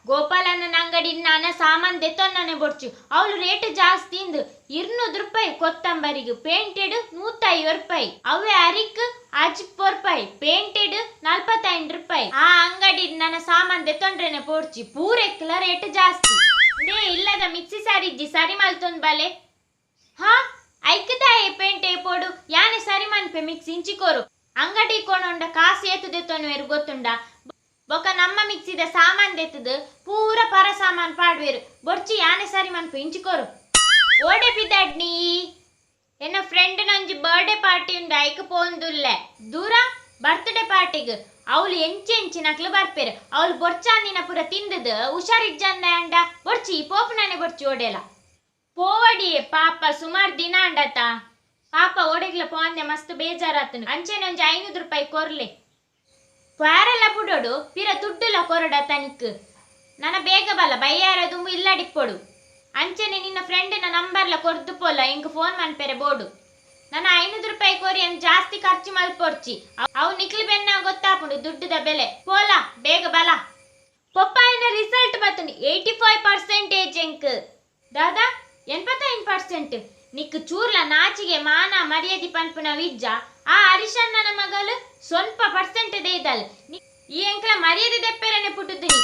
ಗೋಪಾಲಣ್ಣನ ಅಂಗಡಿ ನಾನ ಸಾಮಾನ್ ದೆತ್ತೊನ್ನನೆ ಬೊಡ್ಚಿ. ಅವ್ಲು ರೇಟ್ ಜಾಸ್ತಿ ಇಂದು 200 ರೂಪಾಯಿ ಕೊತ್ತಂಬರಿಗೆ, ಪೇಂಟೆಡ್ 150 ರೂಪಾಯಿ, ಅವೇ ಅರಿಕ್ 60 ರೂಪಾಯಿ, ಪೇಂಟೆಡ್ 45 ರೂಪಾಯಿ. ಆ ಅಂಗಡಿ ನನ್ನ ಸಾಮಾನ್ ದೆತ್ತೊಂಡ್ರೆನೆ ಪೋಡ್ಚಿ, ಪೂರೆಕ್ಲ ರೇಟ್ ಜಾಸ್ತಿ. They ಇಲ್ಲದ ಮಿಕ್ಸಿ ಸಾರಿಜ್ಜಿ ಸರಿ ಮಲ್ತೊಂದ್ ಬಲೆ. ಹಾ ಐಕ್ದಾಯೆ ಪೇಂಟೆ ಪೋಡು ಯಾನೆ ಸರಿ ಮನ್ಪೆ ಮಿಕ್ಸಿ ಇಂಚಿಕೋರು. ಅಂಗಡಿ ಕೊನೊಂಡ ಕಾಸು ಏತು ದೆತ್ತೊನುವೆರು ಗೊತ್ತುಂಡ? ಬೊಕ ನಮ್ಮ ಮಿಕ್ಸಿದ ಸಾಮಾನ್ ದೆತ್ತದು ಪೂರ ಪರ ಸಾಮಾನ್ ಪಾಡ್ವೇರು. ಬೊರ್ಚಿ ಯಾನೆ ಸರಿ ಮನ್ಪೆ ಇಂಚಿಕೋರು. ಓಡೆ ಪಿದಾಡ್ನಿ ಎನ್ನ ಫ್ರೆಂಡ್ ನಂಜಿ ಬರ್ಡೇ ಪಾರ್ಟಿ ಉಂಡು ಐಕ್ ಪೋಂದುಲ್ಲೆ ದೂರ ಬರ್ತ್ಡೇ ಪಾರ್ಟಿಗ್. ಅವಳು ಎಂಚಿ ಎಂಚಿ ನಕ್ಲು ಬರ್ಪೇರು. ಅವಳು ಬೊರ್ಚಾಂದಿನ ಪೂರ ತಿಂದದು ಹುಷಾರಿಜ್ಜಂದ ಅಂಡ ಬೊರ್ಚಿ ಪೋಪುನಾನೆ ಬೊರ್ಚಿ ಓಡೆಲ ಪೋವಡಿಯೇ ಪಾಪ ಸುಮಾರು ದಿನ ಅಂಡತ ಪಾಪ ಓಡೆಗ್ಲ ಪೋಂದೆ ಮಸ್ತ್ ಬೇಜಾರಾತನು. ಅಂಚೆನೊಂಜಿ 500 ರೂಪಾಯಿ ಕೊರ್ಲೆ ಕ್ವಾರೆಲ್ಲ ಬುಡೋಡು ಪಿರ ದುಡ್ಡುಲ ಕೊರಡ ತನಿಕ್ ನನ್ನ ಬೇಗ ಬಲ್ಲ ಬಯ್ಯಾರ ದುಂಬು ಇಲ್ಲಡಿಪ್ಪೊಡು. ಅಂಚೆನೆ ನಿನ್ನ ಫ್ರೆಂಡಿನ ನಂಬರ್ಲ ಕೊರ್ದು ಪೋಲ ಇಂಕ್ ಫೋನ್ ಮನ್ಪೆರೆ ಬೋಡು. ನನ್ನ 500 ರೂಪಾಯಿ ಕೊರಿ ಅಂತ ಜಾಸ್ತಿ ಖರ್ಚು ಮಲ್ಪೊರ್ಚಿ. ಅವು ನಿಕ್ಲು ಬೆನ್ನ ಗೊತ್ತಾಪುಂಡು ದುಡ್ಡುದ ಬೆಲೆ. ಪೋಲ ಬೇಗ ಬಲ. ಪೊಪ್ಪಾಯಿನ ರಿಸಲ್ಟ್ ಬತ್ತುಂಡು 85% ಎಂಕ್. ದಾದಾ 85%. ನಿಕ್ ಚೂರ್ಲ ನಾಚಿಗೆ ಮಾನ ಮರ್ಯಾದೆ ಪನ್ಪುನ ವಿಜ್ಜ. ಆ ಹರಿಶಣ್ಣನ ಮಗಲು ಸ್ವಲ್ಪ ಪರ್ಸೆಂಟ್ ದೇದಲ್ ಈ ಎಂಕ್ಲ ಮರ್ಯಾದೆ ದೆಪ್ಪೆರನೆ ಪುಟ್ಟುದಿನಿ.